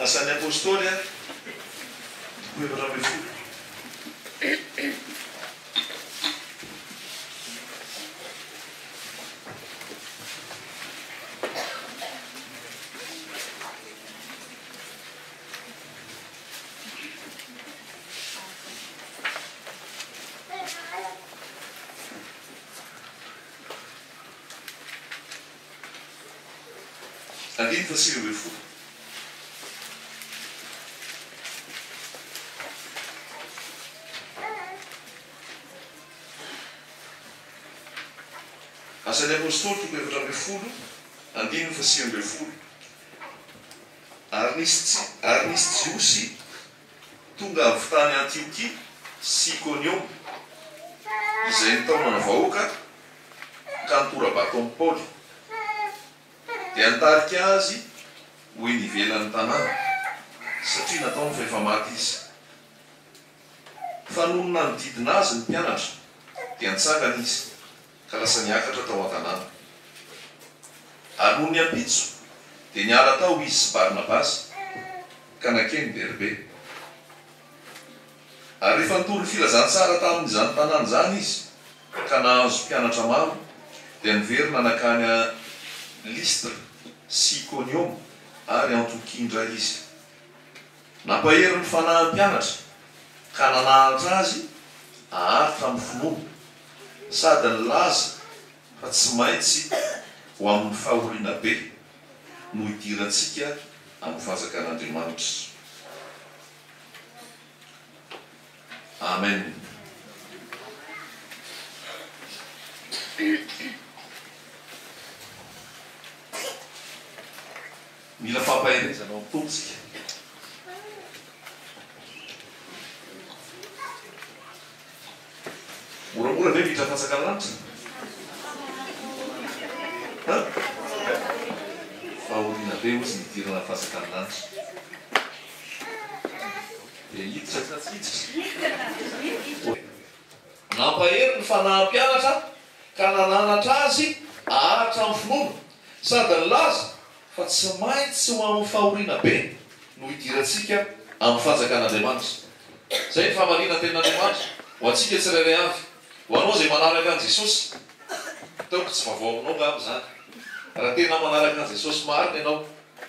Asan'ny Apostoly toko 14. Andininy faha 19. Asan'ny Apostoly toko 14, andininy faha 19. Ary nisy ary nisy Jiosy tonga avy tany Antiokia sy Ikonioma, izay nitaona ny vahoaka ka nitora-bato an'i Paoly, dia nitarika azy ho eny ivelan'ny tanàna, satria nataony fa efa maty izy. Fa nony nanodidina azy ny mpianatra, dia nitsangana izy ka lasa niakatra tao an-tanàna. Ary nony ampitso, dia niala tao izy sy Barnabasy ka nankeny Derbe. Ary rehefa nitory ny filazantsara tamin'izany tanàna izany izy ka nahazo mpianatra maro, dia niverina nankany Lystra sy Ikonioma ary Antiokia indray izy. Nampahery ny fanahin'ny mpianatra ka nanahatra azy haharitra amin'ny finoana, sady nilaza fa tsy maintsy ho amin'ny fahoriana be no hidirantsika amin'ny fanjakan'Andriamanitra. Amen. Mila fampaherezana ao amin'ny Tompo isika. Moramora ve miditra fanjakan'ny lanitra? Ha? Fahoriana be hozy ny hidirana fanjakan'ny lanitra. Dia hiditra sa tsy hiditra? Nampahery ny fanahy mpianatra ka nananatra azy haharitra amin'ny finoana, sady nilaza fa tsy maintsy ho amin'ny fahoriana be no hidirantsika amin'ny fanjakan'Andriamanitra. Izay ny fahamarinantenin'Andriamanitra ho antsika tsirairay avy, ho anao izay manaraka an'i Jesosy. Ataoko tsy vaovao aminao angamba izany. Raha tena manaraka an'i Jesosy marina ianao,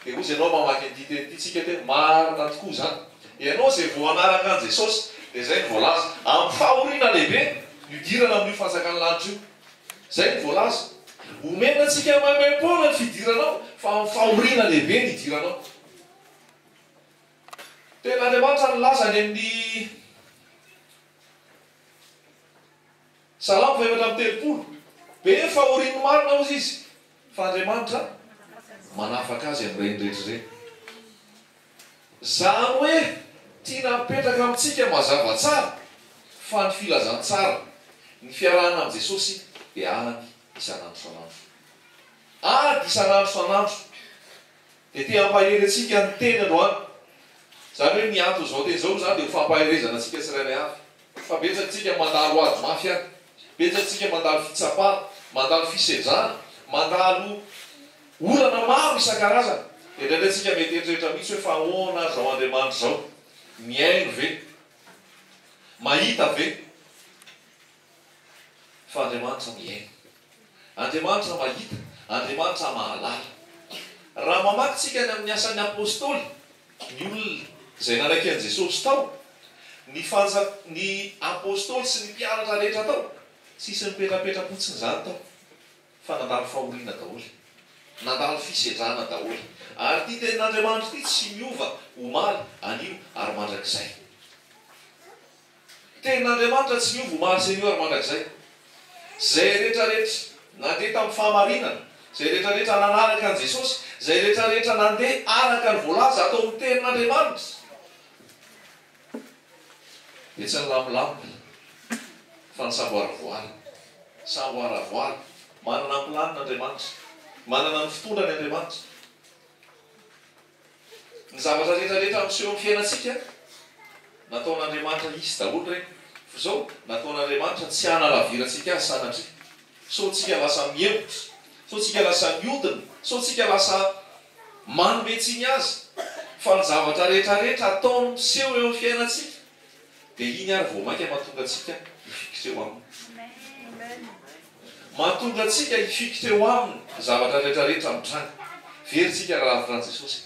dia hozy ianao mamaky an'ity teny ity tsika teny, marina tokoa izany. Ianao izay vao hanaraka an'i Jesosy, dia izay no voalaza. Amin'ny fahoriana lehibe no hidirana amin'io fanjakan'ny lanitra io. Izay no voalaza. Omena antsika maimaimpoana ny fidirana ao, fa amin'ny fahoriana lehibe no hidirana ao. Tenin'Andriamanitra nilaza any amin'ny Salamo faha-34, Be fahorian'ny marina hozy izy, fa Andriamanitra manafaka azy amin'ireny rehetra ireny. Izany hoe tiana hapetraka amintsika mazava tsara fa ny filazantsara, ny fiarahana amin'i Jesosy dia ady isan'andro isan'andro. Ady isan'andro isan'andro. Dia te hampahery antsika ny teny androany. Izany hoe ny anton'izao teny izao moa izany dia ho fampaherezana antsika tsirairay avy. Fa betsaka tsika mandalo ady mafy any. Betsaka tsika mandalo fitsapana, mandalo fisedrana, mandalo olana maro isan-karazany. Dia indraindray tsika mety hieritreritra mihitsy hoe fa ahoana ary izao Andriamanitra izao? Mihaino ve? Mahita ve? Fa Andriamanitra mihaino. Andriamanitra mahita. Andriamanitra mahalala. Raha mamaky tsika any amin'ny Asan'ny Apostoly, ny olona izay nanaiky an'i Jesosy tao, ny fanja, ny Apostoly sy ny mpianatra rehetra tao, tsisy nipetrapetra-potsiny izany tao, fa nandalo fahoriana daholo. Nandalo fisedrana daholo. Ary ity Tenin'Andriamanitra ity tsy miova omaly, anio ary mandrakizay. Tenin'Andriamanitra tsy miova omaly sy anio ary mandrakizay. Izay rehetra rehetra nandeha tamin'ny fahamarinana, izay rehetra rehetra nanaraka an'i Jesosy, izay rehetra rehetra nandeha araka ny voalaza ato amin'ny Tenin'Andriamanitra, dia tsy nilamilamy fa nisamboaravoara. Samboaravoara. Manana ny planiny Andriamanitra. Manana ny fitondrany Andriamanitra. Ny zavatra rehetra rehetra miseho amin'ny fiainantsika, nataon'Andriamanitra hisy daholo ireny. Fa izao, nataon'Andriamanitra tsy hanalavirantsika azy sanatria. Sao tsika lasa mihemotra, sao tsika lasa miodina, sao tsika lasa manome tsiny azy. Fa ny zavatra rehetra rehetra ataony miseho eo amin'ny fiainantsika dia iny ary vao mainka mahatonga antsika hifikitra eo aminy. Mahatonga antsika hifikitra eo aminy ny zavatra rehetra rehetra mitranga. Very tsika raha lavitra an'i Jesosy.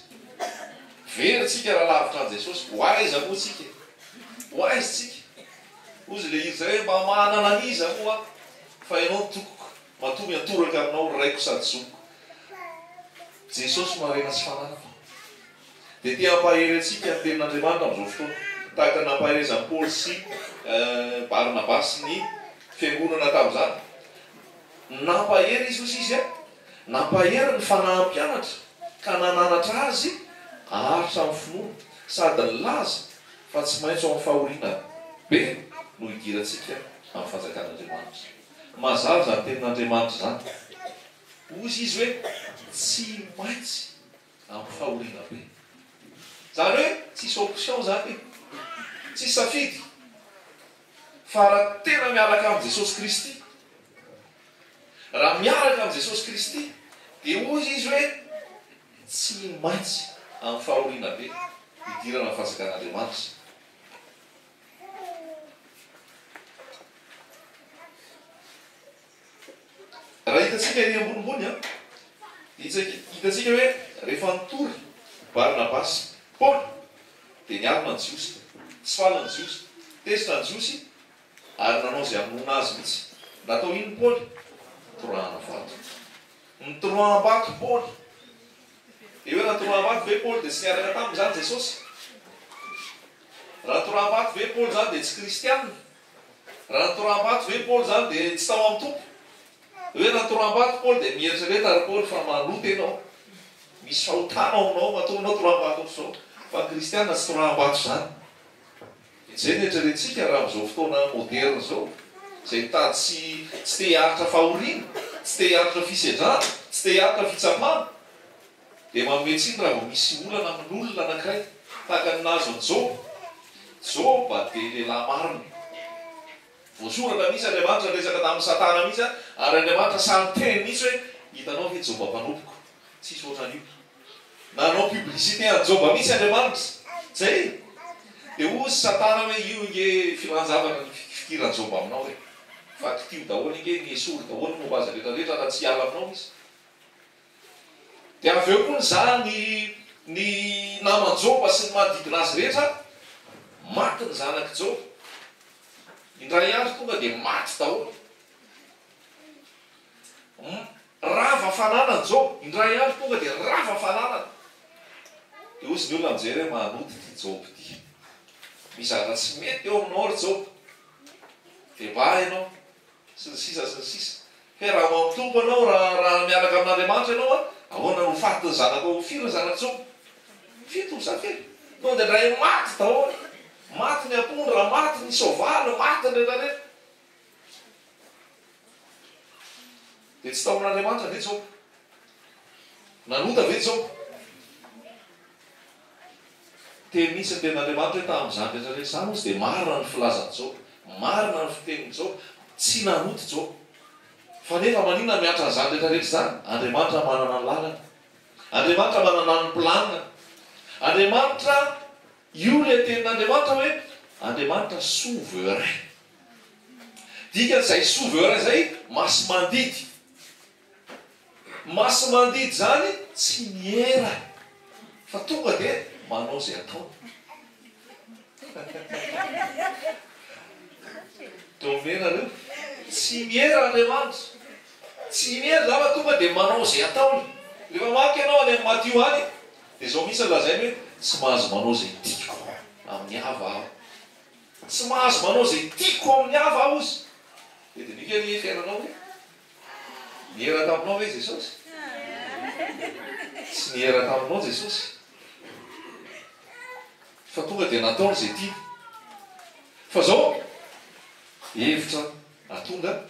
Very tsika raha lavitra an'i Jesosy. Ho aiza moa tsika e? Ho aiza tsika? Hozy ilay hira izay hoe mba manana an'iza moa aho fa ianao no tokiko. Matoa miantoraka aminao ry Raiko sady Zokiko. Jesosy no harena sy fananako. Dia te hampahery antsika ny Tenin'Andriamanitra amin'izao fotoana, tahaka ny nampaherezan'i Paoly sy Barnabasy ny fiangonana tamin'izany. Nampahery izy, hoy izy, nampahery ny fanahin'ny mpianatra ka nananatra azy haharitra amin'ny finoana, sady nilaza fa tsy maintsy ao amin'ny fahoriana be no hidirantsika amin'ny fanjakan'Andriamanitra. Mazava izany Tenin'Andriamanitra izany. Hoy izy hoe, Tsy maintsy amin'ny fahoriana be. Izany hoe tsisy option izany e. Tsisy safidy. Fa raha tena miaraka amin'i Jesosy Kristy, raha miaraka amin'i Jesosy Kristy, dia hoy izy hoe, tsy maintsy amin'ny fahoriana be hidirana amin'ny fanjakan'Andriamanitra. Raha hitantsika ery ambonimbony an, dia hitantsika hoe rehefa nitory Barnabasy sy Paoly dia nialona ny Jiosy, tsy faly ny Jiosy, tezitra ny Jiosy ary nanao izay hamonoana azy mihitsy. Natao inona Paoly? Torahana vato. Nitoroaham-bato Paoly. Dia hoe raha nitoroaham-bato ve Paoly dia tsy niaraka taminy izany Jesosy? Raha nitoroaham-bato ve Paoly izany dia tsy kristiana? Raha nitoraham-bato ve Paoly izany dia tsy tao amin'ny Tompo? Hoe raha nitoraham-bato Paoly dia mieritrereta ry Paoly fa manota ianao. Misy fahotana ao aminao matoa ianao toraham-bato ohatr'izao. Fa ny kristiana tsy toraham-bato izany. Izay no eritreretintsika raha amin'izao fotoana moderina izao. Izay mitady tsy tsy te hiaritra fahoriana, tsy te hiaritra fisedrana, tsy te hiaritra fitsapana. Dia manome tsiny raha vao misy olana amin'olona anankiray, tahaka ny nahazo an'i Joba. Joba dia lehilahy marina. Voasoratra mihitsy Andriamanitra niresaka tamin'i Satana mihitsy, ary Andriamanitra sahy niteny mihitsy hoe, Hitanao ve Joba mpanompoko? Tsisy ohatran'io. Nanao publicité an'i Joba mihitsy Andriamanitra. Zay e! Dia hozy Satana hoe, Io ange filan-javatra ny fikiran'i Joba aminao e! Fa kitiho daholo ange, ny esory daholo ny momba azy rehetra rehetra raha tsy hiala aminao izy. Dia avy eo koa nizaha ny ny naman'i Joba sy ny manodidina azy rehetra, maty ny zanak'i Joba. Indray andro tonga dia maty daholo. Rava fananana Joba, indray andro tonga dia rava fananana. Dia hozy ny olona mijery hoe manota ity Joba ity. Misy zavatra tsy mety eo aminao ry Joba. Bebaha ianao. Sy ny sisa sy ny sisa. He raha ao amin'ny Tompo ianao, raha raha miaraka amin'Andriamanitra ianao an, ahoana no ho fatin'ny zanakao? Firy ny zanak'i Joba? Fito sa firy? Tonga dia indray maty daholo. Maty ny ampondra, maty ny soavaly, maty ny rehetra rehetra. Dia tsy tao amin'Andriamanitra ve Joba? Nanota ve Joba? Teny mihitsy ny tenin'Andriamanitra hoe tamin'izany rehetra rehetra izany hozy dia marina ny filazan'i Joba, marina ny fitenin'i Joba, tsy nanota Joba. Fa nefa maninona mihatra an'izany rehetra rehetra izany? Andriamanitra manana ny lalany. Andriamanitra manana ny planiny. Andriamanitra, io ilay tenin'Andriamanitra hoe Andriamanitra souverain. Dikan'izay souverain izay masi-mandidy. Masi-mandidy izany tsy miera fa tonga dia manao izay ataony. Domé nareo. Tsy miera Andriamanitra. Tsy miera izany fa tonga dia manao izay ataony. Rehefa mamaky ianao any amin'ny Matio any dia izao mihitsy no lazainy hoe tsy mahazo manao izay tiako amin'ny hafa aho. Tsy mahazo manao izay tiako amin'ny hafa aho ozy. Dia diniko anie fiainanao hoe. Niera taminao ve Jesosy? Tsy niera taminao Jesosy. Fa tonga dia nataony izay tiany. Fa zao, hevitra atonga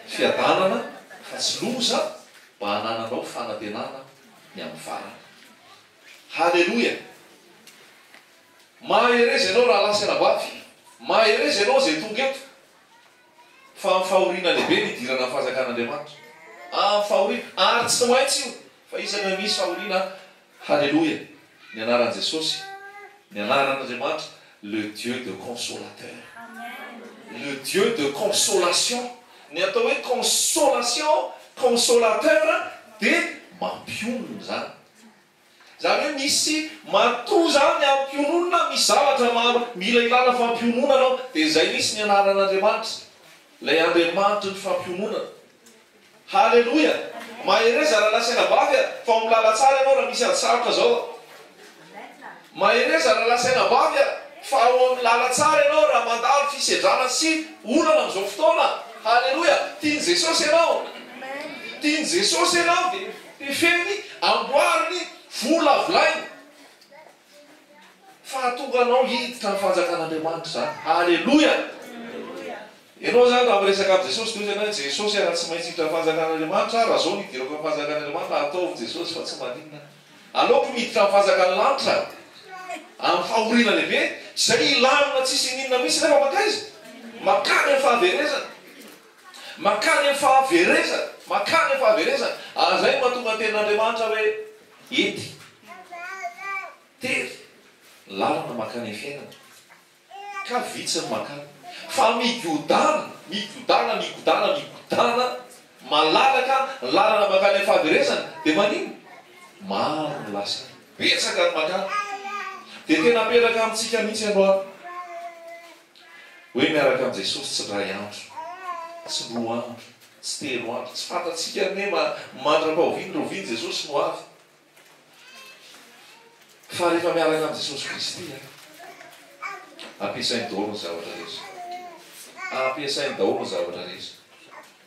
fiadanana fa tsy loza mba hanananao fanantenana ny amin'ny farany. Haleloia! Mahereza ianao rahalahy sy anabavy, mahereza ianao izay tonga eto. Fa amin'ny fahoriana lehibe no hidirana amin'ny fanjakan'Andriamanitra. Amin'ny fahoriana. Ary tsy maintsy io, fa isaky ny misy fahoriana, haleloia. Ny anaran'i Jesosy, ny anaran'Andriamanitra, le Dieu de consolateur. Le Dieu de consolation. Ny atao hoe consolation, consolateur dia mampionona izany. Izany hoe misy matoa izany ampiononina, misy zavatra maro mila ilana fampiononana ao, dia izay mihitsy ny anaran'Andriamanitra, ilay Andriamanitry ny fampiononana. Haleloia! Mahereza rahalahy sy anabavy a! Fa ao amin'ny lalantsara ianao raha misy ady sarotra zao a! Mahereza rahalahy sy anabavy a! Fa ao amin'ny lalantsara ianao raha mandalo fisedrana sy olana amin'izao fotoana. Haleloia! Tian'i Jesosy ianao. Tian'i Jesosy ianao dia tefeny, amboariny, volavolainy. Fa hahatonga anao hiditra amin'ny fanjakan'Andriamanitra izany. Haleloia! Ianao izany raha miresaka amin'i Jesosy dia hoy ianao hoe, Jesosy a, raha tsy maintsy hiditra amin'ny fanjakan'Andriamanitra aho, raha izao no hidirako amin'ny fanjakan'Andriamanitra, ataovy Jesosy fa tsy maninona. Aleoko miditra amin'ny fanjakan'ny lanitra, amin'ny fahoriana lehibe, izay hilamina tsisy ininona mihitsy nefa mankaiza? Mankany amin'ny fahaverezana. Mankany amin'ny fahaverezana. Mankany amin'ny fahaverezana. Ary izay no mahatonga ny tenin'Andriamanitra hoe, Ety, tery, ny lalana mankany amin'ny fiainana. Ka vitsy ny mankany. Fa migodàna, migodàna, migodàna, migodàna, malalaka ny lalana mankany amin'ny fahaverezana, dia maninona? Maro ny lasa any. Betsaka ny mankany. Dia tena apetraka amintsika mihitsy androany. Hoe miaraka amin'i Jesosy tsy indray andro, tsy roa andro, tsy telo andro. Tsy fantatsika anie mandra-pahoviana rahoviana Jesosy no avy. Fa rehefa miaraka amin'i Jesosy Kristy an, ampiasainy daholo ny zavatra rehetra. Ampiasainy daholo ny zavatra rehetra.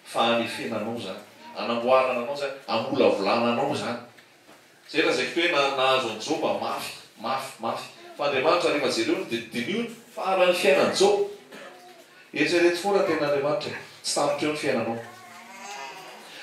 Fa hanefena anao izany, hanamboarana anao izany, hamolavolana anao izany. Izay lazaiko hoe nahazo an'i Joba mafy, mafy, mafy. Fa Andriamanitra rehefa jereo dia diniho ny faran'ny fiainan'i Joba. Eritrereto foana tenin'Andriamanitra e, tsy tapitra eo ny fiainanao.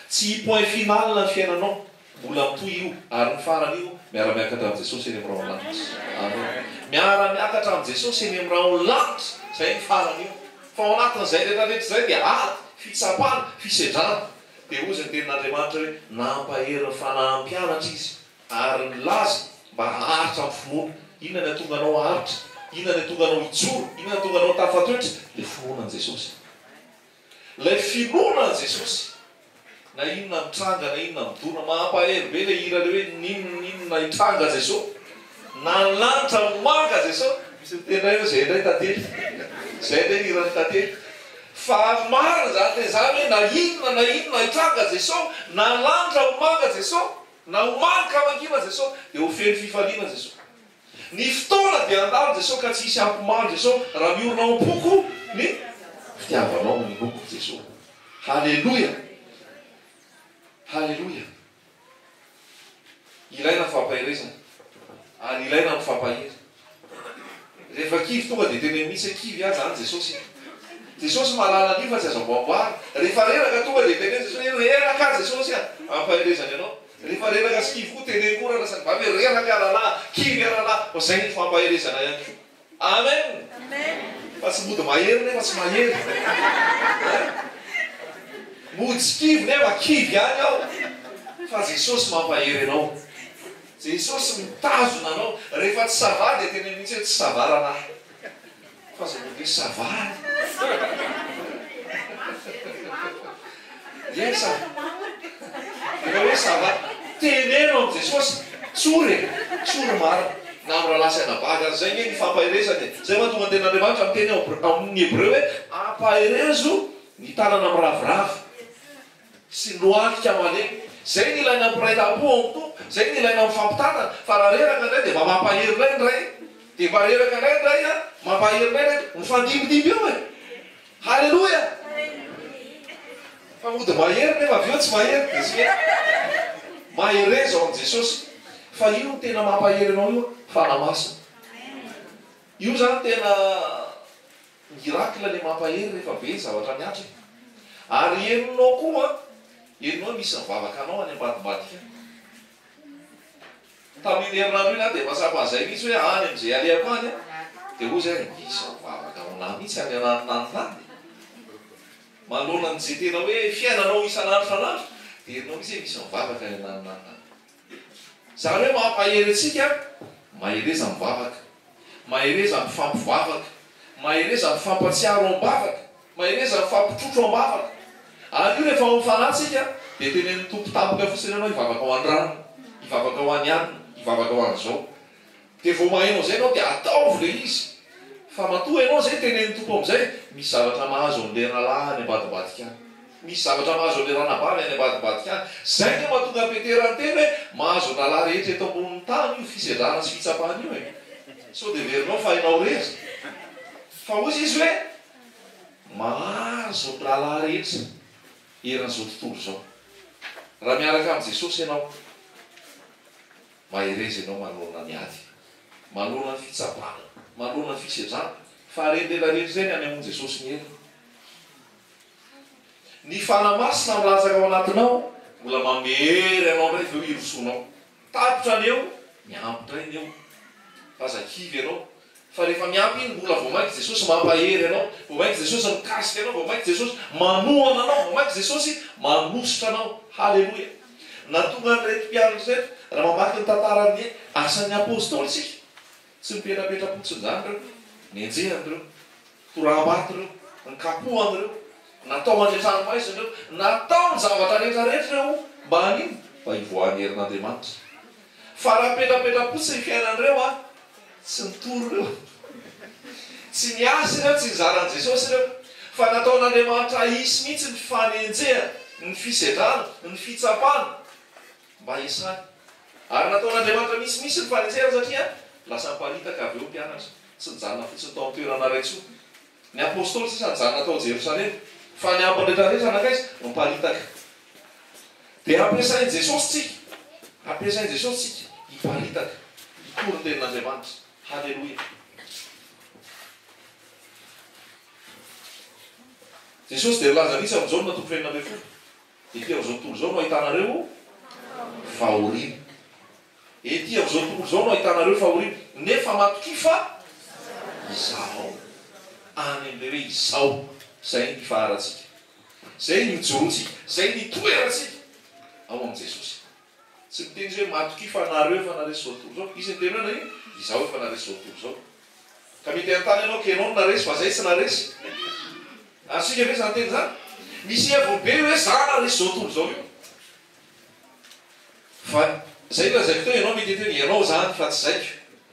Tsy point final ny fiainanao. Mbola mitohy io ary ny farany io miara-miakatra amin'i Jesosy eny amin'ny rahon'ny lanitra. Amen. Miara-miakatra amin'i Jesosy eny amin'ny rahon'ny lanitra. Izay ny farany io. Fa ao anatin'izay rehetra rehetra izay dia ady, fitsapana, fisedrana. Dia hozy ny tenin'Andriamanitra hoe nampahery ny fanahy mpianatra izy ary nilaza mba haharitra amin'ny finoana. Inona ny hahatonga anao haharitra? Inona ny hahatonga anao hijoro? Inona ny hahatonga anao tafatoetra? Ilay finoana an'i Jesosy. Ilay finoana an'i Jesosy, na inona mitranga na inona midona, mampahery be ilay hira ilay hoe n'inon'inona hitranga Jeso, na ny lanitra ho manga Jeso, misy miteny indray hoe zay indray tantely, zay indray ny hiran'i tantely, fa marina izany teny izany hoe na inona na inona hitranga Jeso, na ny lanitra ho manga Jeso, na ho manga mangina Jeso, dia ho feno fifaliana Jeso. Ny fotoana dia handalo Jeso ka tsy hisy hampimandry Jeso raha miorina ao am-poko ny fitiavanao no inoako Jeso. Haleloia! Haleloia! Ilaina ny fampaherezana ary ilaina ny mifampahery. Rehefa kivy tonga dia teneno mihitsy hoe kivy aho zany Jesosy e. Jesosy mahalala an'io fa tsy azo amboamboarina. Rehefa reraka tonga dia teneno Jesosy hoe reraka aho Jesosy a! Ampaherezany anao. Rehefa reraka sy kivy koa teneno koa raha lasa vavy hoe reraka aho rahalahy, kivy aho rahalahy. Fa zay ny fampaherezana ihany koa. Amen! Fa tsy mody mahery nefa tsy mahery. Hein? Mody tsy kivy nefa kivy ihany aho. Fa Jesosy mampahery anao. Jesosy mitazona anao. Rehefa tsy ça va dia teneno mihitsy hoe tsy ça va rahalahy. Fa aza mody hoe ça va e. Yes a. Rehefa hoe ça va, teneno amin'i Jesosy. Tsory e. Tsory marina. Na amin'ny rahalahy sy anabavy aza. Izay ange ny fampaherezana e. Izay mahatonga ny tenin'Andriamanitra miteny ao amin'ny Hebreo hoe ampaherezo ny tanana miraviravy. Sy lohalika malemy. Zay ny ilaina mpiray tampo ao amin'ny Tompo, zay ny ilaina mifampitantana, fa raha reraka indray dia mba mampahery indray ny ray, dia mba reraka indray ny ray an, mampahery indray ny ray, mifandimbindimby eo e! Haleloia! Fa mody mahery nefa avy eo tsy mahery dia tsy mety. Mahereza ao amin'i Jesosy, fa io no tena mampahery anao io, Fanahy Masina. Io zany tena. Miracle le mampahery rehefa be ny zavatra mihatra e! Ary henonao koa an, henonao hoe misy mivavaka anao any ambadimbadika any. Tamin'iny herinandro iny aho dia efa tsapa an'izay mihitsy hoe any amin'izay alehako any an, dia hoy izahay, misy mivavaka ho anah mihitsy any ananonanona any. Manoloana an'izay tena hoe fiainanao isan'andro isan'andro, dia henonao mihitsy hoe misy mivavaka any ananonanona any. Izany hoe mampahery antsika. Mahereza mivavaka. Mahereza mifampivavaka. Mahereza mifampatsiaro am-bavaka. Mahereza mifampitrotro am-bavaka. Ary io rehefa ao amin'ny fanahy tsika dia tenenin'ny Tompo tampoka fotsiny ianao hivavaka ho an-dranona, hivavaka ho an'i anona, hivavaka ho an'izao. Dia vao maheno an'izay ianao dia ataovy ilay izy. Fa matoa ianao izay tenenin'ny Tompo amin'izay, misy zavatra mahazo an'ilay rahalahy any ambadimbadika any. Misy zavatra mahazo an'ilay ranabavy any ambadimbadika any. Izay no mahatonga an'i Petera niteny hoe, mahazo ny rahalahy rehetra eto ambonin'ny tany io fisedrana sy fitsapana io e. Sao dia heverinao fa ianao irery. Fa hoy izy hoe, mahazo ny rahalahy rehetra eran'izao tontolo izao. Raha miaraka amin'i Jesosy ianao. Mahereza ianao manoloana ny ady, manoloana ny fitsapana, manoloana ny fisedrana, fa ireny lehilahy rehetra ireny any hamonjy Jesosy ny heriny. Ny Fanahy Masina milatsaka ao anatinao mbola mamery anao indray avy eo hirosoanao. Tapitra ny eo, miampy indray ny eo. Fa aza kivy ianao. Fa rehefa miampy iny mbola vao mainka Jesosy mampahery anao, vao mainka Jesosy mikasika anao, vao mainka Jesosy manohana anao, vao mainka Jesosy manosotra anao. Haleloia! Nahatonga an'ireto mpianatra ireto, raha mamaky ny tantaran'ny Asan'ny Apostoly isika, tsy nipetrapetra-potsiny izany ireo, nenjehina ireo, toraham-bato ireo, nikapohana ireo, natao any an-tranomaizina ireo, natao ny zavatra rehetra rehetra ireo mba haninona? Mba hivoahan'ny herin'Andriamanitra. Fa raha mipetrapetra-potsiny ny fiainan'ireo an, tsy nitory ireo, tsy niasa ireo, tsy nizara an'i Jesosy ireo, fa nataon'Andriamanitra hisy mihitsy ny fanenjehana, ny fisedrana, ny fitsapana, mba hiasany. Ary nataon'Andriamanitra misimisy ny fanenjehana satria lasa niparitaka avy eo ny mpianatra, tsy nijanona fotsiny tao amin'ny toerana iray intsony. Ny apostoly sisa nijanona tao Jerosalema, fa ny ambiny rehetrarehetra nankaiza? Niparitaka. Dia ampiasain'i Jesosy tsika, ampiasain'i Jesosy tsika hiparitaka, hitory ny tenin'Andriamanitra. Haleloia. Jesosy dia nilaza mihitsy ao amin'ny Jaona toko fahenina ambin'ny folo, Ety amin'izao tontolo izao no ahitanareo fahoriana. Ety amin'izao tontolo izao no ahitanareo fahoriana, nefa matokia fa Izaho any amin'ilay hoe Izaho. Izay ny ifaharantsika. Izay ny ijoroantsika. Izay ny itoerantsika ao amin'i Jesosy. Tsy miteny izy hoe matokia fa nareo efa naresy izao tontolo izao. Izy niteny hoe naninona? Izaho efa naresy izao tontolo izao. Ka mety hanontany ianao ka ianao no naresy fa zay tsy naresy. Azontsika ve izany teny izany? Misy heviny be io hoe za naresy izao tontolo izao io. Fa zay no lazaiko teo, ianao mety hiteny ianao zany fa tsy zaiko.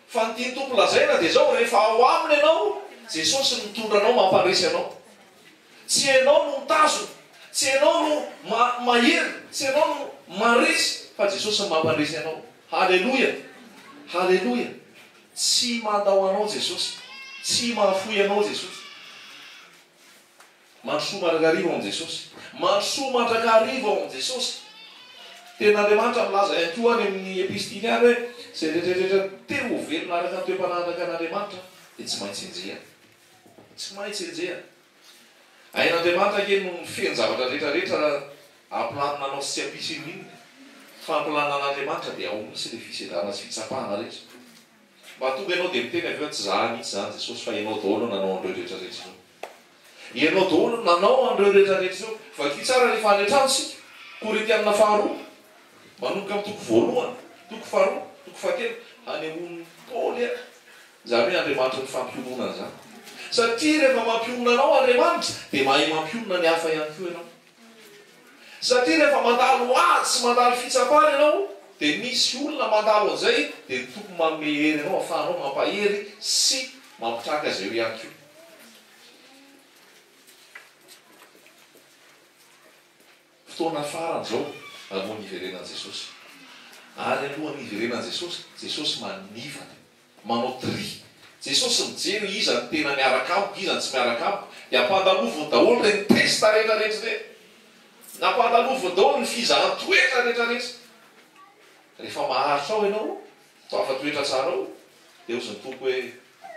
Fa ny tian'ny Tompo lazaina dia zao, rehefa ao aminy ianao, Jesosy no mitondra anao mampandresy anao. Tsy ianao no mitazona, tsy ianao no mahery, tsy ianao no maresy fa Jesosy no mampandresy anao. Haleloia! Haleloia! Tsy mandao anao Jesosy, tsy mahafoy anao Jesosy. Mandrosoa mandrakariva ao amin'i Jesosy. Mandrosoa mandrakariva ao amin'i Jesosy. Tenin'Andriamanitra milaza ihany koa any amin'ny epistily any hoe izay rehetra rehetra te ho velona araka ny toe-panahy araka an'Andriamanitra dia tsy maintsy enjehina. Tsy maintsy enjehina. Hain'Andriamanitra ange no mifehy ny zavatra rehetra rehetra hampilamina anao sy tsy hampisy inon'inona. Fa ny planin'Andriamanitra dia ao mihitsy ilay fisedrana sy fitsapana rehetra. Mba tonga ianao dia miteny avy eo tsy za mihitsy izany Jesosy fa ianao daholo no nanao an'ireo rehetra rehetra ireo. Ianao daholo no nanao an'ireo rehetra rehetra ireo. Vakio tsara rehefa any an-trano isika. Korintianina faharoa, manomboka amin'ny toko voalohany, toko faharoa, toko fahatelo, hanehoan'i Paoly izany hoe Andriamanitry ny fampiononana izany. Satria rehefa mampionona anao Andriamanitra dia mahay mampionona ny hafa ihany koa ianao. Satria rehefa mandalo ady sy mandalo fitsapana ianao dia misy olona mandalo an'izay dia ny Tompo manome hery anao ahafahanao mampahery sy mampitraka azy ireo ihany koa. Fotoana farany izao alohan'ny hiverenan'i Jesosy. Ary alohan'ny hiverenan'i Jesosy, Jesosy manivana. Manao tri. Jesosy mijery hoe iza no tena miaraka amiko, iza no tsy miaraka amiko. Dia ampandaloviny daholo ireny test rehetra rehetra ireny. Nampandaloviny daholo ny fizahan-toetra rehetra rehetra. Rehefa maharitra ao ianao, tafa-toetra tsara ao, dia hozy ny Tompo hoe,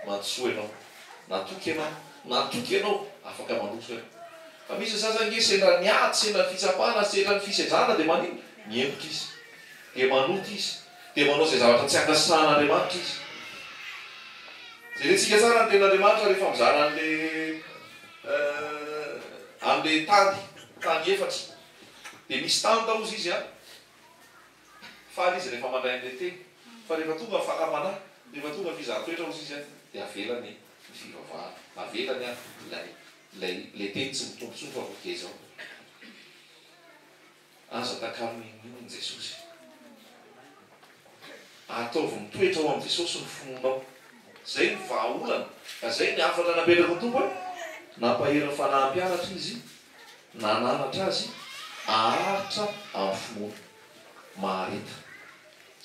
Mandrosoa ianao. Natoky ianao. Natoky ianao. Afaka mandroso ianao. Fa misy ny sasany ange sendra ny ady, sendra ny fitsapana, sendra ny fisedrana dia maninona? Mihemotra izy. Dia manota izy. Dia manao izay zavatra tsy ankasitrahan'Andriamanitra izy. Jerentsika tsara ny tenin'Andriamanitra rehefa mizara an'ilay an'ilay tany, tany efatra. Dia misy tany tao hozy izy an. Faly izy rehefa mandray an'ilay teny. Fa rehefa tonga ny fakam-panahy. Rehefa tonga fizahan-toetra hozy izy dia avelany ny fivavahana. Avelany ilay ilay ilay teny tsy mitombo intsony fa vao gezao. Aza takalona inona Jesosy. Ataovy mitoetra ao amin'i Jesosy ny finoanao. Izay no vahaolana. Ka izay ny hafatra napetraky ny Tompo hoe, nampahery ny fanahy mpianatra Izy, nananatra azy haharitra amin'ny finoana. Mahareta.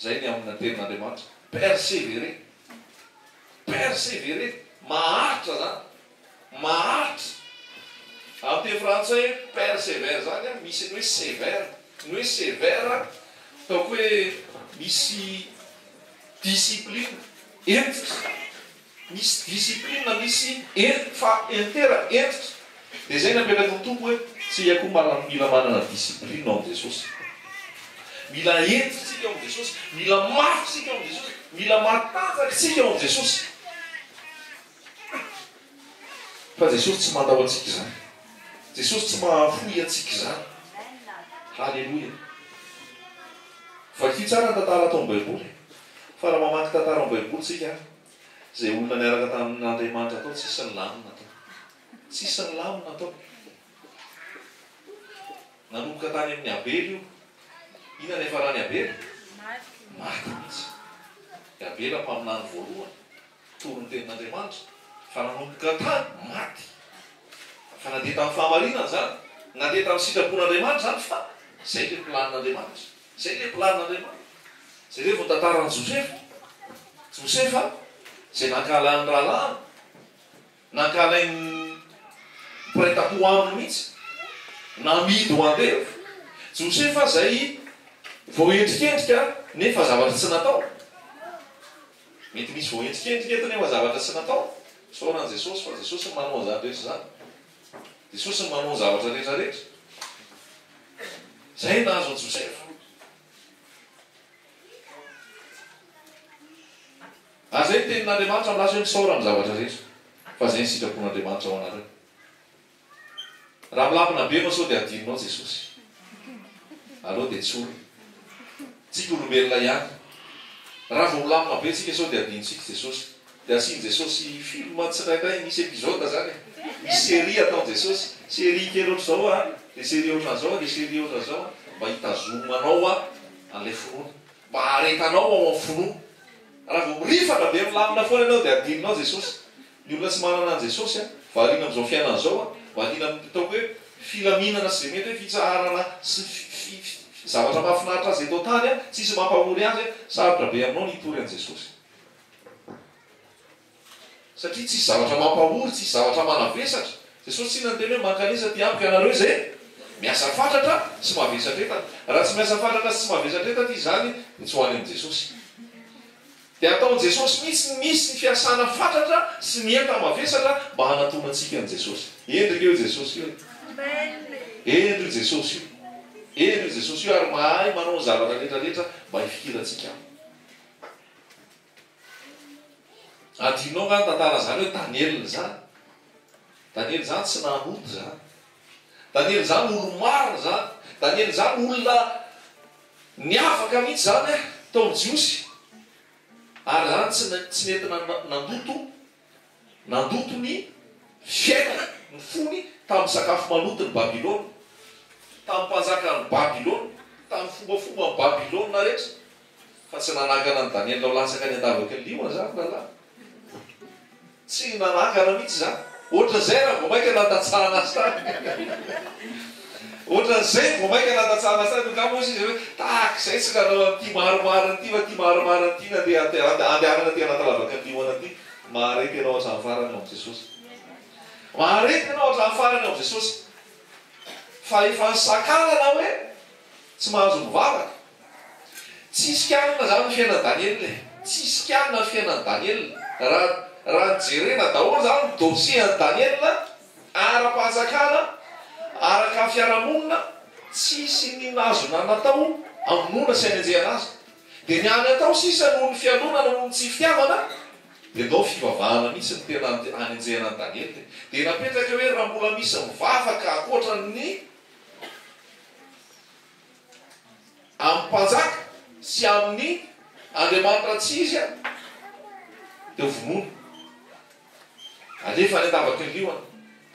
Izay ny amin'ny tenin'Andriamanitra. Perseverer. Perseverer. Maharitra izany. Maharitra. Amin'ny teny frantsay hoe persévère izany an, misy ny hoe sévère. Ny hoe sévère ataoko hoe misy discipline, hentitra. Misy discipline, misy en, fa entera, hentitra. Dia izay no apetraky ny Tompo hoe, tsika koa mala, mila manana discipline ao amin'i Jesosy. Mila hentitra isika ao amin'i Jesosy, mila mafy isika ao amin'i Jesosy, mila matanjaka isika ao amin'i Jesosy. Fa Jesosy tsy mandao antsika izany. Jesosy tsy mahafoy antsika izany. Haleloia. Vakio tsara ny tantara ato amin'ny Baiboly. Fa raha mamaky tantara amin'ny Baiboly tsika, izay olona niaraka tamin'Andriamanitra tao tsisy nilamina tao. Tsisy nilamina tao. Nanomboka tany amin'i Abela io. Inona ny niafaran'i Abela? Maty mihitsy. I Abela mpaminany voalohany. Mpitory ny tenin'Andriamanitra, fa nanomboka tany, maty. Fa nandeha tamin'ny fahamarinana izany, nandeha tamin'ny sitrapon'Andriamanitra izany, fa izay ilay planin'Andriamanitra. Izay ilay planin'Andriamanitra. Jerevo ny tantaran'i Josefa. Josefa izay nankahalan'ny rahalahiny, Nankahalain'ny mpiray tampo aminy mihitsy, namidy ho andevo. Josefa izay voaendrikendrika nefa zavatra tsy natao. Mety misy voaendrikendrika eto nefa zavatra tsy natao. Isaorana an'i Jesosy fa Jesosy no manao an'izany rehetra izany. Jesosy no manao ny zavatra rehetra rehetra. Izay no nahazo an'i Josefa. Ary izay ny tenin'Andriamanitra milaza hoe misaora amin'ny zavatra rehetra, fa izay ny sitrapon'Andriamanitra ho anareo. Raha milamina be ianao sao dia adinonao Jesosy. Aleo dia tsorina. Tsika olombelona ihany. Raha vao milamina be tsika sao dia adinontsika Jesosy. Dia asian'i Jesosy film tsiraindray, misy episode zany e. Misy série ataon'i Jesosy. Série kely ohatr'izao a, dia série ohatran'izao a, dia série ohatran'izao a, mba hitazomanao an'ilay finoana. Mba haharetanao ao amin'ny finoana. Raha vao mirifatra be milamina foana ianao dia adinonao Jesosy. Ny olona tsy manana an'i Jesosy an, variana amin'izao fiainana izao an, variana amin'ny ataoko hoe filaminana sy izay mety hoe fitsaharana sy zavatra mahafinaritra azy eto an-tany an, tsisy mampahory azy an, sarotra be aminao ny hitory an'i Jesosy. Satria tsisy zavatra mampahory, tsisy zavatra manavesatra. Jesosy tsinona niteny hoe mankanesa aty amiko ianareo izay miasa fatratra sy mavesatra entana. Raha tsy miasa fatratra sy tsy mavesatra entana izy izany dia tsy ho any amin'i Jesosy. Dia ataon'i Jesosy mihitsy ny misy ny fiasana fatratra sy ny enta-mavesatra mba hanatonantsika an'i Jesosy. Hendry ange io Jesosy io e! Hendry io Jesosy io. Hendry io Jesosy io ary mahay manao ny zavatra rehetra rehetra mba hifikirantsika aminy. Adinonao nga ny tantara zany hoe Daniel zany? Daniel zany tsy nanota zany. Daniel zany olo-marina zany. Daniel zany olona niavaka mihitsy zany eh, tao amin'ny Jiosy. Ary zany tsy tsy nety nandoto Nandoto ny fiainany, ny fony, tamin'ny sakafo maloton'i Babylona, tamin'ny mpanjakan'i Babylona, tamin'ny fombafomban'i Babylona rehetra. Fa tsy nanangana an'i Daniela ho latsaka any an-davaky ny liona izany rahalahy. Tsy nanangana mihitsy izany. Ohatran'izay raha vao mainka nandatsahana azy tany. Ohatran'izay vao mainka nandatsahana azy tany. Angamba hozy izy hoe, tahaka izay tsy nanao an'ity marimarina ity fa ity marimarina ity nandeha andehanana aty anaty lavaky ny liona ity. Mahareta ianao hatramin'ny farany ao amin'i Jesosy. Mahareta ianao hatramin'ny farany ao amin'i Jesosy. Fa efa nisakanana hoe tsy mahazo mivavaka. Tsisy kianina izany ny fiainan'i Daniela e. Tsisy kianina ny fiainan'i Daniela. Raha raha jerena daholo izany ny dossier an'i Daniela, ara-panjakana, araka ny fiarahamonina, tsisy n'inona azona natao hamonoana sy hanenjehana azy. Dia ny hany atao sisa noho ny fialonana noho ny tsy fitiavana dia ndao fivavahana mihitsy no tena hanenjehana an'i Daniela e. Dia napetraka hoe raha mbola misy mivavaka ankoatra ny amin'ny mpanjaka sy amin'ny andriamanitra tsy izy an. Dia ho vonoina. Alefa any an-davaky ny liona.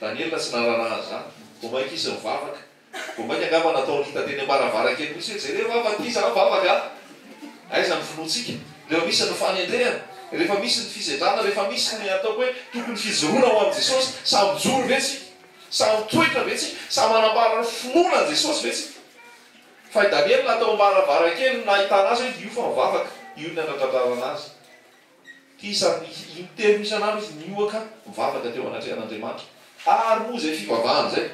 Daniela tsy nararaha an'izany. Vao mainka izy nivavaka. Vao mainka angamba nataony hita teny am-baravarankely mihitsy hoe jereo aho fa ity izaho mivavaka a! Aiza ny finoantsika? Rehefa misy ny fanendrehana, rehefa misy ny fisedrana, rehefa misy ny ataoko hoe tokony fijoroana ho an'i Jesosy, samy mijoro ve tsika? Samy mitoetra ve tsika? Samy manambara ny finoana an'i Jesosy ve tsika? Fa i Daniela tao am-baravarankely no nahitana azy hoe io fa mivavaka, io no nandradradrarana azy. Ity isan'ny intelo isan'andro izy nihoaka mivavaka teo anatrehan'Andriamanitra. Ary moa izay fivavahana izay,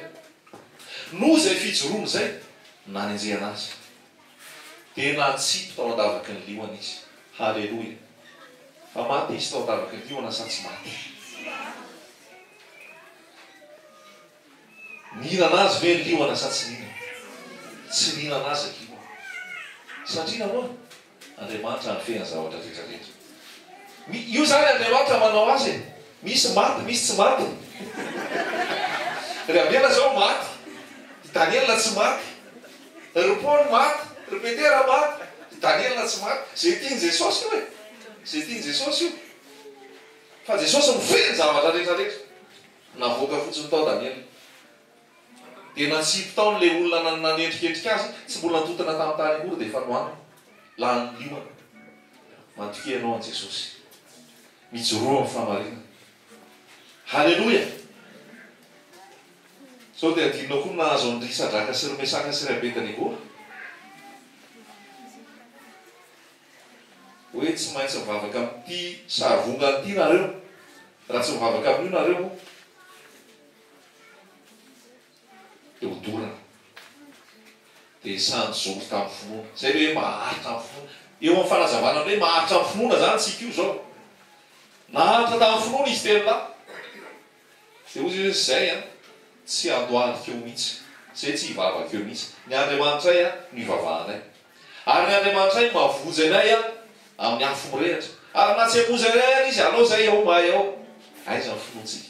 noho izay fijoroana izay, nanenjehana azy. Dia natsipy tao an-davaky ny liona izy. Haleloia! Fa maty izy tao an-davaky ny liona sa tsy maty? Nihinana azy ve ny liona sa tsy nihinana? Tsy nihinana azy ny liona. Satria nahoana? Andriamanitra nifehy ny zavatra rehetra rehetra. Mi, io zany Andriamanitra manao azy e. Misy maty, misy tsy maty. Ry Abela zao maty, i Daniela tsy maty. Ry Paoly maty, ry Petera maty, i Daniela tsy maty. Zay tian'i Jesosy io e. Zay tian'i Jesosy io. Fa Jesosy mifehy ny zavatra rehetra rehetra. Navoaka fotsiny tao Daniela. Dia natsipy tao ilay olona nanendrikendrika azy, tsy mbola nitontona tamin'ny tany akory dia efa nohanina. Lanin'ny liona. Matokia ianao an'i Jesosy. Mijoroa amin'ny fahamarinana. Haleloia! Sao dia adinonao koa ny nahazo an-dry Sadraka sy ry Mesaka sy ry Abednego? Hoe tsy maintsy mivavaka amin'ity sarivongana ity nareo. Raha tsy mivavaka amin'io nareo, dia ho dorana. Dia sahy nijoro tamin'ny finoana. Izay ilay hoe maharitra amin'ny finoana. Eo amin'ny fanazavana ny hoe maharitra amin'ny finoana izany isika io izao. Naharitra tamin'ny finoana izy telo lahy. Dia hoy izy hoe, Izay an, tsy handohalika eo mihitsy. Izay tsy hivavaka eo mihitsy. Ny Andriamanitray an, no ivavahanay. Ary ny Andriamanitray mahavonjy anay an, amin'ny afo mirehitra. Ary na tsy hamonjy anay ary Izy, alao izay ao mahay ao. Aiza ny finoantsika?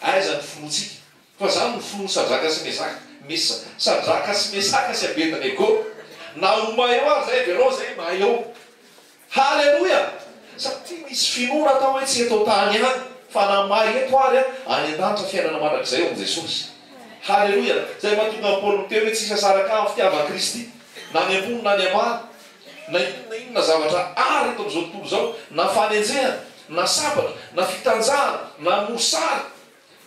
Aiza ny finoantsika? Fa izany no finoan'i Sadraka sy Mesaka, Mesa, Sadraka sy Mesaka sy Abednego. Na ho mahay ao ary izay, avelao izay mahay ao. Haleloia! Satria misy finoana atao hoe tsy eto an-tany ihany, fa na may eto ary an, any an-danitra fiainana mandrakizay ao amin'i Jesosy. Haleloia! Izay mahatonga an'i Paoly miteny hoe tsy hisy asaraka ahy amin'ny fitiavan'i Kristy, na ny ambony na ny ambany, na inona na inona zavatra ary eto amin'izao tontolo izao, na fanenjehana, na sabatra, na fitanjahana, na mosary,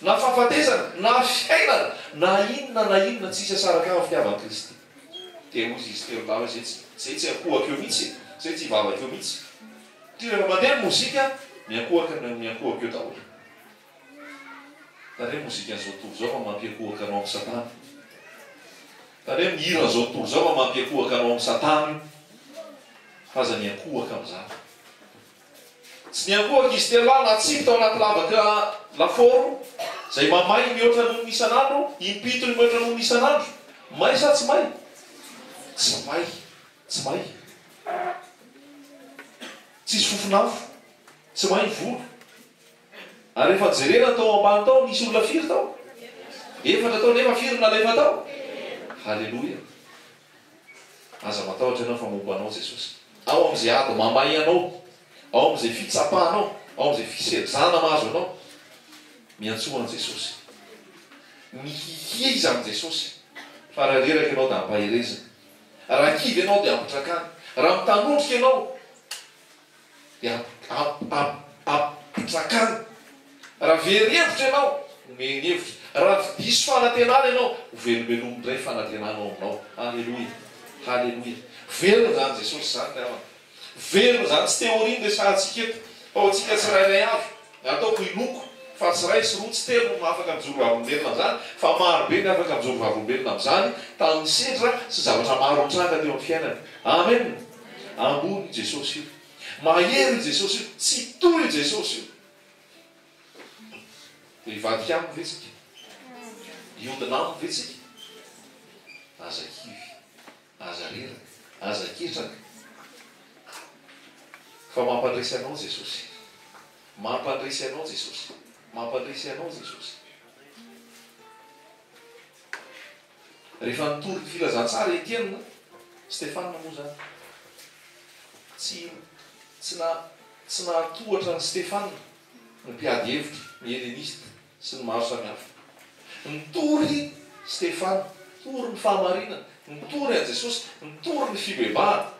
na fahafatesana, na fiainana, na inona na inona, tsy hisy asaraka ahy amin'ny fitiavan'i Kristy. Dia hoy izy telo lahy hoe, Zay tsy, zay tsy hiankohoka eo mihitsy e! Zay tsy hivavaka eo mihitsy. Satria rehefa mandeha ny mozika, miankohoka ny miankohoka eo daholo. Tandremo mozikan'izao tontolo izao fa mampiankohoka anao amin'i Satana. Tandremo ny hiran'izao tontolo izao fa mampiankohoka anao amin'i Satana io. Fa aza miankohoka amin'izany. Tsy niankohoka izy telo lahy natsipy tao anaty lavaka lafaoro izay mamay mihoatra noho ny isan'andro, impito mihoatra noho ny isan'andro. May sa tsy may? Tsy may. Tsy may. Tsisy fofon'afo. Tsy may ny volo. Ary rehefa jerena tao ambany tao, nisy olona firy tao? Efatra tao, nefa firy nalefa tao? Haleloia. Aza matahotra ianao fa momba anao Jesosy. Ao amin'izay ady mamay anao, ao amin'izay fitsapanao, ao amin'izay fisedrana mahazo anao, miantsoa an'i Jesosy. Mihihiza amin'i Jesosy. Fa raha reraka ianao dia ampaherezina. Raha kivy ianao dia ampitrakany. Raha mitanondrika ianao dia ampitrakany. Raha very hevitra ianao, omeny hevitra. Raha diso fanantenana ianao, ho velombelominy indray fanantenana ao aminao. Haleloia! Haleloia! Velona izany Jesosy izany ry havana. Velona izany, tsy théorie no resahantsika eto, fa ho antsika tsirairay avy. Ataoko inoako fa tsy iray sy roa, tsy telo no afaka mijoro vavolombelona amin'izany, fa maro be ny afaka mijoro vavolombelona amin'izany tamin'ny sedra sy zavatra maro nitranga teo amin'ny fiainany. Amen! Ambony io Jesosy io. Mahery io Jesosy io. Tsitoha io Jesosy io. Dia hivadika aminy ve tsika? Hiodina aminy ve tsika? Aza kivy, aza reraka, aza ketraka. Fa mampandresy anao Jesosy. Mampandresy anao Jesosy. Mampandresy anao Jesosy. Rehefa nitory ny filazantsara Etiena, Stefana moa izany, tsy tsy na. Tsy nahatohatra an'i Stefana ny mpiady hevitra, ny Helenista sy ny maro samihafa. Nitory Stefana, nitory ny fahamarinana, nitory an'i Jesosy, nitory ny fibebahana.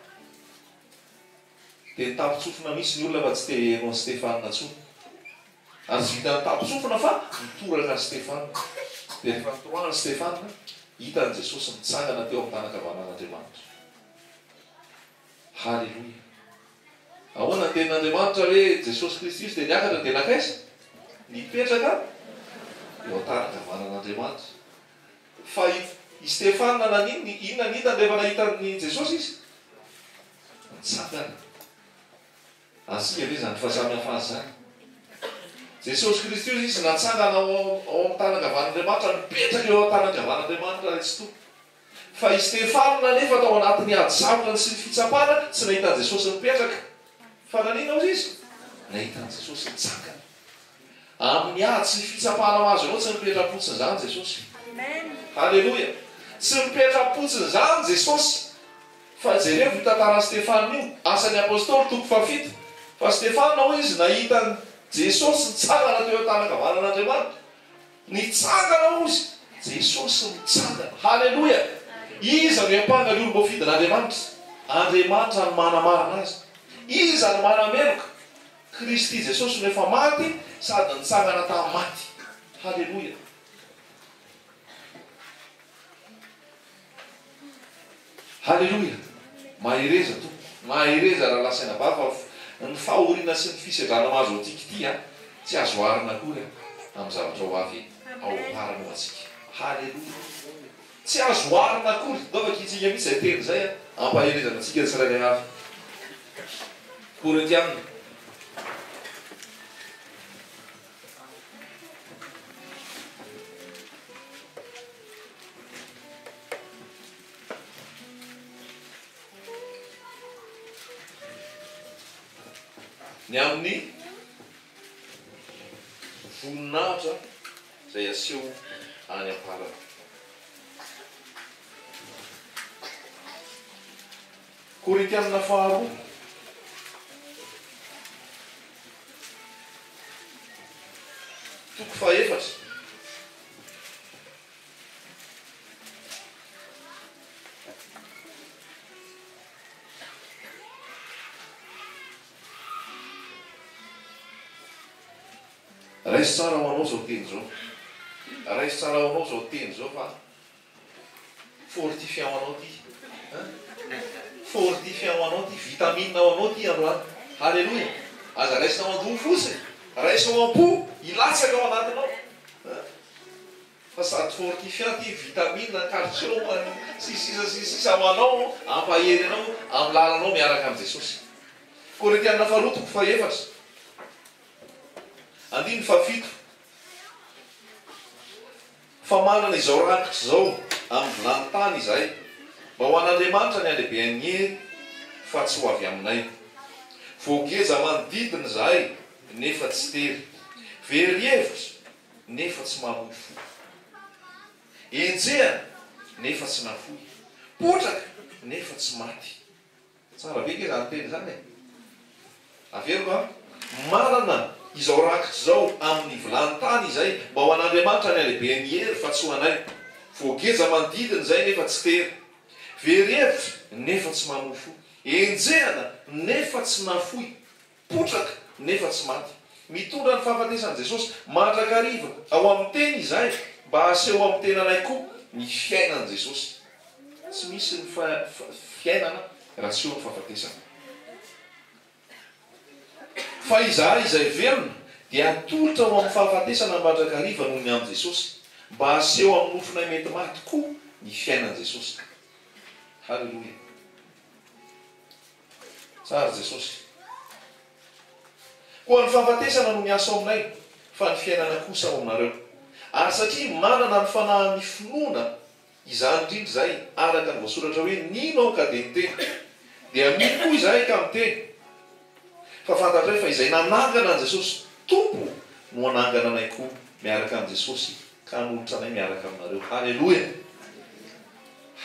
Dia nitampin-tsofina mihitsy ny olona fa tsy te hiheno an'i Stefana intsony. Ary tsy vitan'ny nitampin-tsofina fa nitoraka an'i Stefana. Dia rehefa nitorahana an'i Stefana, hitan'i Jesosy nitsangana teo amin'ny tanan-kavanan'Andriamanitra. Haleloia! Ahoana ny tenin'Andriamanitra hoe Jesosy Kristy Izy dia niakatra dia nankaiza? Nipetraka eo an-tanan-kavanan'Andriamanitra. Fa i i Stefana naninona? Inona no hitany rehefa nahita an'i Jesosy izy? Nitsangana. Azontsika ve izany fahasamihafana izany? Jesosy Kristy hozy izy natsangana ao ao amin'ny tanan-kavan'Andriamanitra, nipetraka eo an-tanan-kavan'Andriamanitra ilay Tsitoha. Fa i Stefana anefa tao anatin'ny ady sarotra sy ny fitsapana, tsy nahita an'i Jesosy nipetraka. Fa naninona hozy izy? Nahita an'i Jesosy nitsangana. Amin'ny ady sy ny fitsapana mahazo anao tsy mipetra-potsiny izany Jesosy. Haleloia! Tsy mipetra-potsiny izany Jesosy. Fa jereo io tantaran'i Stefana io, Asan'ny Apostoly toko fahafito, fa Stefana hoy izy nahita an'i Jesosy nitsangana teo an-tanan-kavanan'Andriamanitra. Nitsangana hozy Jesosy mitsangana. Haleloia! Iza no hiampanga ny olom-boafidin'Andriamanitra? Andriamanitra no manamarina azy. Iza no manameloka? Kristy Jesosy no efa maty sady nitsangana tamin'ny maty. Haleloia! Haleloia! Mahereza tompoko, mahereza rahalahy sy anabavy fa ny fahoriana sy ny fisedrana mahazo antsika ity an, tsy azo oharina akory an, amin'ny zavatra ho avy ao am-parany ho antsika. Haleloia! Tsy azo oharina akory. Ndao vakintsika mihitsy izay teny izay an, ampaherezana antsika tsirairay avy. Korintiana. Ny amin'ny voninahitra izay aseho any am-parany. Korintianina faharoa. Toko fahefatra. Raiso tsara ho anao izao teny izao. Raiso tsara ho anao izao teny izao fa fortifiant ho anao ity. Hein? Fortifiant ho anao ity, vitamine ho anao ity androany. Haleloia. Aza raisina ao an-doha fotsiny. Raiso ao am-po, hilatsaka ao anatinao. Hein? Fa sady fortifiant ity, vitamine, calcium, sy ny sisa sy ny sisa ho anao, hampahery anao amin'ny lalanao miaraka amin'i Jesosy. Korintiana faharoa toko fahefatra, andininy fahafito. Fa manana izao rakitra izao amin'ny vilany tany izahay, mba ho an'Andriamanitra ny halehibean'ny hery, fa tsy ho avy aminay. Voageja manodidina izahay, nefa tsy tery. Very hevitra, nefa tsy mamoy fo. Enjehina, nefa tsy nafoy. Potraka, nefa tsy maty. Tsara be nge zany teny zany e! Averiko an! Manana izao rakitra izao amin'ny vilany tany izay mba ho an'Andriamanitra ny halehiben'ny hery fa tsy ho anay. Voageja manodidina izay nefa tsy tery. Very hevitra nefa tsy mamoy fo. Enjehana nefa tsy nafoy. Potraka nefa tsy maty. Mitondra ny fahafatesan'i Jesosy mandrakariva ao amin'ny teny izahay mba haseho amin'ny tenanay koa ny fiainan'i Jesosy. Tsy misy ny fiainana raha tsy eo ny fahafatesana. Fa izahay izay velona dia atolotra ho amin'ny fahafatesana mandrakariva noho ny amin'i Jesosy, mba haseho amin'ny nofonay mety maty koa ny fiainan'i Jesosy. Haleloia. Tsara Jesosy. Koa ny fahafatesana no miasa ao aminay, fa ny fiainana kosa ao aminareo. Ary satria manana ny fanahin'ny finoana, izany indrindra izahay, araka ny voasoratra hoe, Nino aho ka dia niteny. Dia mino koa izahay ka miteny. Fa fantatray fa izay nanangana an'i Jesosy Tompo no hanangana anay koa miaraka amin'i Jesosy ka hanolotra anay miaraka aminareo. Haleloia!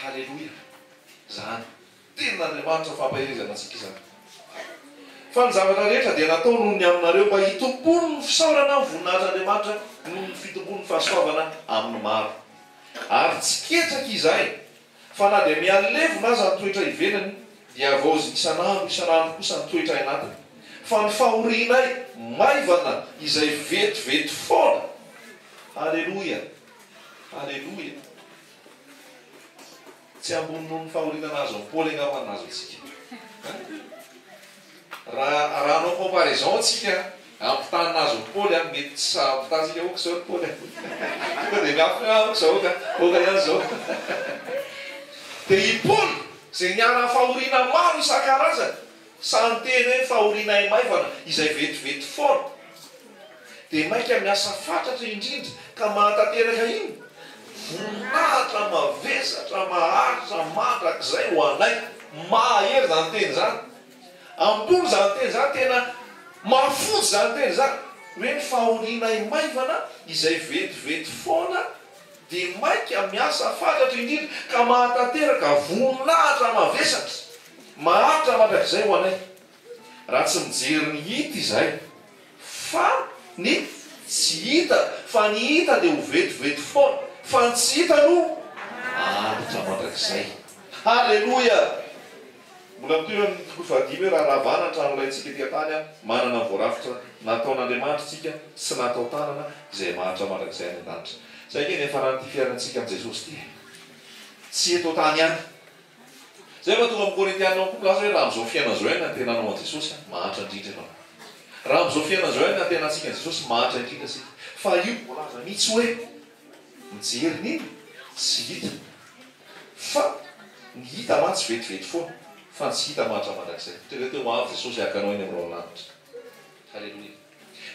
Haleloia! Izany. Tenin'Andriamanitra fampaherezana antsika izany. Fa ny zavatra rehetra dia natao noho ny aminareo mba hitompoan'ny fisaorana ny voninahitr'Andriamanitra noho ny fitomboan'ny fahasoavana amin'ny maro. Ary tsy ketraka izahay, fa na dia mihalevona aza ny toetra ivelany, dia havaoziny isan'andro isan'andro kosa ny toetra anatiny. Fa ny fahorianay maivana izay vetivety foana. Haleloia! Haleloia! Tsy ambony noho ny fahoriana nahazo an'i Paoly angamba ny nahazo antsika. Hein? Raha raha hanao comparaison antsika, ampitaha ny nahazo an'i Paoly an, mety tsy sahy hampitaha antsika, ok izao ry Paoly an. Tonga dia miafina hoe ok izao ka, ok ihany izao. Dia i Paoly, izay niharan'ny fahoriana maro isan-karazany, Sahy niteny hoe fahorianay maivana izay vetivety foana dia mainka miasa fatratra indrindra ka mahatanteraka inona? Voninahitra mavesatra maharitra mandrakizay ho anay. Mahery izany teny izany. Ambony izany teny izany, tena mafonja izany teny izany. Hoe ny fahorianay maivana izay vetivety foana dia mainka miasa fatratra indrindra ka mahatanteraka voninahitra mavesatra. Maharitra mandrakizay ho anay raha tsy mijery ny hita izahay fa ny tsy hita, fa ny hita dia ho vetivety foana fa ny tsy hita no maharitra mandrakizay. Haleloia! Mbola mitohy amin'ny toko fahadimy hoe raha ravana ny tranolaintsika ety an-tany an, manana ny voarafitra nataon'Andriamanitra isika sy natao tanana izay maharitra mandrakizay any an-danitra. Izay ange ny hiafaran'ity fiainantsika amin'i Jesosy ity e! Tsy eto an-tany ihany. Izay no mahatonga amin'ny Korintiana ao koa milaza hoe raha amin'izao fiainana izao ihany no antenanao an'i Jesosy, mahantra indrindra ianao. Raha amin'izao fiainana izao ihany no antenantsika an'i Jesosy, mahantra indrindra isika. Fa io voalaza mihitsy hoe mijery ny tsy hita. Fa ny hita mantsy vetivety foana, fa ny tsy hita mahantra mandrakizay. Eritrereto hoe ho avy Jesosy haka anao eny amin'ny rahona lanitra. Haleloia.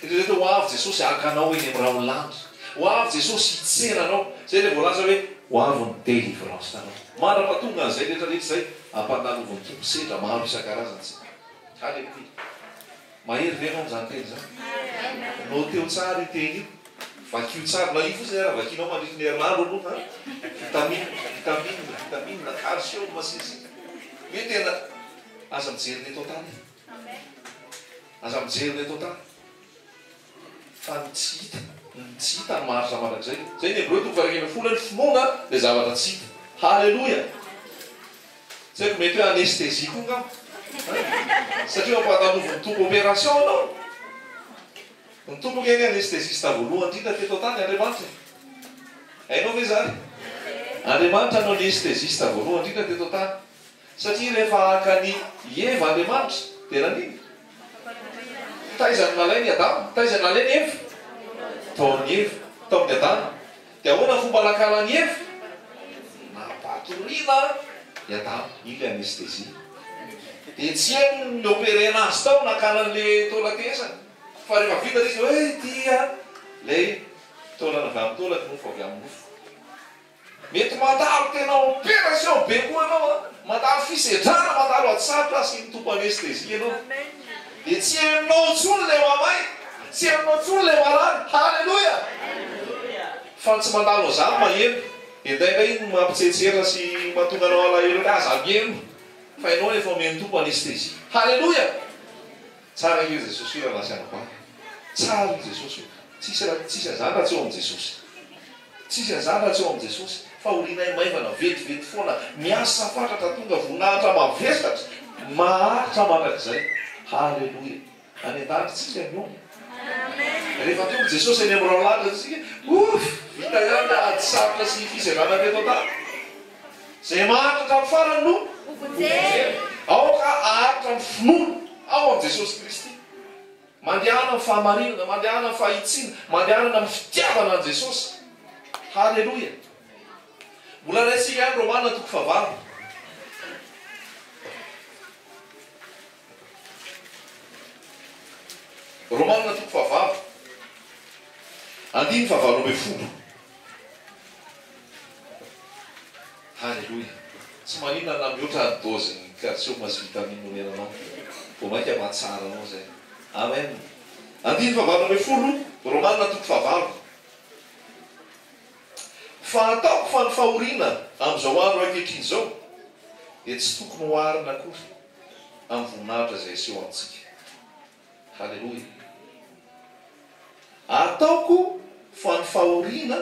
Eritrereto hoe ho avy Jesosy haka anao eny amin'ny rahon'ny lanitra. Ho avy Jesosy hitsena anao. Izay ilay voalaza hoe ho avy ny délivrance anao. Mandra-pahatonga an'izay rehetra rehetra izay, ampandalovin'ny Tompo sedra maro isan-karazany isika. Aleloia. Mahery ve ianao amin'izany teny izany? Noteo tsara io teny io. Vakio tsara. Na io fotsiny ara vakinao mandritry ny herinandro aloha. Vitamine, vitamine, vitamine, calcium sy ny sisa. Hoe tena aza mijery ny eto an-tany e. Aza mijery ny eto an-tany fa ny tsy hita, ny tsy hita no maharitra mandrakizay. Izay ny Hebreo toko faha-11 hoe ny finoana dia zavatra tsy hita. Haleloia! Tsy haiko mety hoe anesthésie koa angamba an! Satria mampandalovin'ny Tompo opération anao. Ny Tompo ange ny anesthésiste voalohany indrindra teto an-tany, Andriamanitra e! Hainao ve izany? Andriamanitra no anesthésiste voalohany indrindra teto an-tany. Satria rehefa haka an'i Eva Andriamanitra, dia naninona? Taiza no nalainy i Adama? Taiza no nalainy Eva? Tao amin'i Eva, tao amin'i Adama. Dia ahoana ny fomba nakana an'i Eva? Nampatoriana i Adama. Iny ilay anesthésie. Dia tsy eny ny ni-opérer-na azy tao nakana an'ilay taolan-tehezana. Fa rehefa vita ilay izy, hoe ity ilay taolana avy amin'ny taolako, nofo avy amin'ny nofoko. Mety mandalo tena opération be koa ianao an, mandalo fisedrana, mandalo ady sarotra asian'ny Tompo anesthésie ianao. Dia tsy henonao intsony ilay mamay, tsy henonao intsony ilay marary. Haleloia! Fa ny tsy mandalo an'izany maheno. Indraindray iny no mampitsetsetra sy mahatonga anao alahelo hoe aza miheno fa ianao efa omen'ny Tompo anesthésie. Haleloia! Tsara ange Jesosy io rahalahy sy anabavy a! Tsara io Jesosy io! Tsisy raha tsisy an'izany raha tsy eo amin'i Jesosy. Tsisy an'izany raha tsy eo amin'i Jesosy. Fahorianay maivana, vetivety foana, miasa fatratra, tonga voninahitra mavesatra, maharitra mandrakizay. Haleloia! Any an-danitra tsika mihaona. Rehefa tonga Jesosy any amin'ny raholahy isika, ouf! Vita ihany ny ady sarotra sy fisedrana teto an-tany. Izay maharitra hatramin'ny farany no hovonjena. Aoka haharitra ny finoana ao amin'i Jesosy Kristy. Mandehana amin'ny fahamarinana, mandehana amin'ny fahitsiana, mandehana amin'ny fitiavana an'i Jesosy. Haleloia! Mbola raisintsika ihany Romana toko fahavalo. Romana toko fahavalo, andininy fahavalo ambin'ny folo. Haleloia! Tsy maninona na mihoatra ny dose-n'ny calcium sy vitamine omena anao. Vao mainka mahatsara anao izay. Amen! Andininy fahavalo ambin'ny folo, Romana toko fahavalo. Fa ataoko fa ny fahoriana amin'izao andro ankehitriny izao dia tsy tokony hoharina akory amin'ny voninahitra izay hiseho amintsika. Haleloia. Ataoko fa ny fahoriana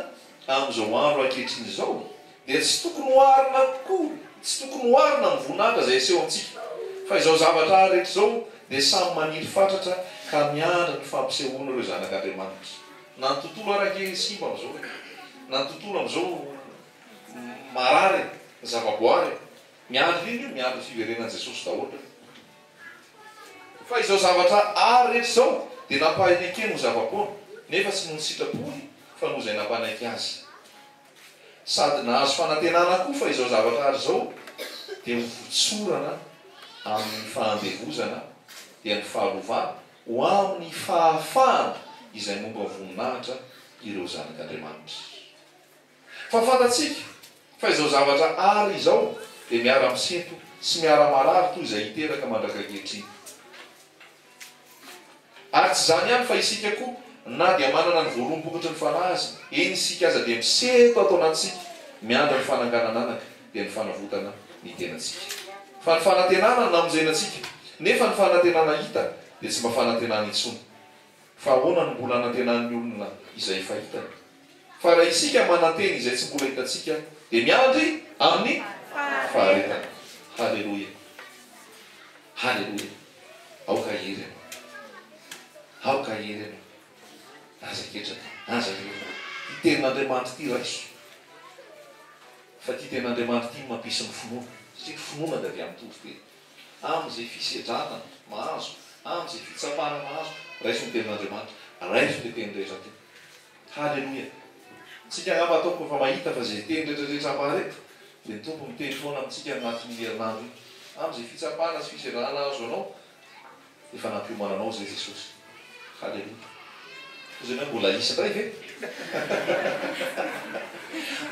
amin'izao andro ankehitriny izao dia tsy tokony oharina akory, tsy tokony oharina amin'ny voninahitra izay aseho amintsika. Fa izao zavatra rehetra izao dia samy maniry fatratra ka miandry ny fampisehoan'ireo zanak'Andriamanitra. Na ny tontolo ary ange simba amin'izao e! Na ny tontolo amin'izao marary e! Ny zavaboary e! Miandry inona io? Miandry ny fiverenan'i Jesosy daholo ireo. Fa izao zavatra àry rehetra izao dia nampahainekeny ho zava-poana, nefa tsy noho ny sitrapony, fa noho izay nampanaiky azy. Sady nahazo fanantenana koa fa izao zavatra àry izao dia ho votsorana amin' ny fahandevozana, dia ny fahalovana, ho amin' ny fahafahana izay momba voninahitra ireo zanak' Andriamanitra. Fa fantatsika fa izao zavatra àry izao dia miara-misento sy miara-marary toy izay hiteraka mandrak'ankehitriny. Ary tsy izany ihany fa isika koa, na dia manana ny voaloham-bokatry ny Fanahy aza, eny isika aza dia misento ato anatintsika, miandry ny fananganan'anaka, dia ny fanavotana ny tenantsika. Fa ny fanantenana no namonjena antsika, nefa ny fanantenana hita dia tsy mba fanantenana intsony. Fa ahoana no mbola anantenan'ny olona izay efa hitany? Fa raha isika manantena izay tsy mbola hitantsika, dia miandry amin'ny faharetana. Haleloia! Haleloia! Aoka hahery ianao. Aoka hahery ianao. Aza ketraka, aza reraka. Ity tenin'Andriamanitra ity raiso. Fa ity tenin'Andriamanitra ity no mampisy ny finoana. Satria ny finoana dia avy amin'ny toriteny. Amin'izay fisedrana mahazo, amin'izay fitsapana mahazo, raiso ny tenin'Andriamanitra, raiso ilay teny rehetra teo. Haleloia! Tsika angamba ataoko efa mahita fa izay teny rehetra rehetra ambara eto dia ny Tompo miteny foana amintsika anatin'iny herinandro iny. Amin'izay fitsapana sy fisedrana azo anao, Efa nampiomana anao zay Jesosy. Haleloia. Hoy ianao mbola hisy indray ve?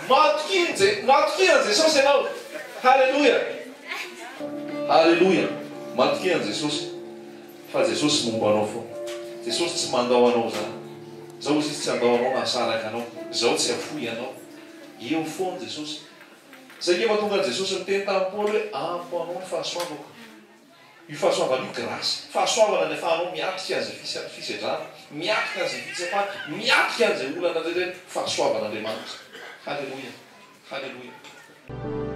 Matokia an'i Je, matokia an'i Jesosy ianao. Haleloia. Haleloia. Matokia an'i Jesosy fa Jesosy momba anao foana. Jesosy tsy mandao anao zany. Zao hozy izy tsy handao anao na hasaraka anao. Zao tsy hafoy anao. Eo foana Jesosy. Zay nge mahatonga an'i Jesosy niteny tamin'i Paoly hoe ampo anao ny fahasoavako. Io fahasoavana io grâce, fahasoavana ny afahanao miatrika an'izay fisedrana, miatrika an'izay fitsapana, miatrika an'izay olana rehetra, fahasoavan'Andriamanitra. Haleloia! Haleloia!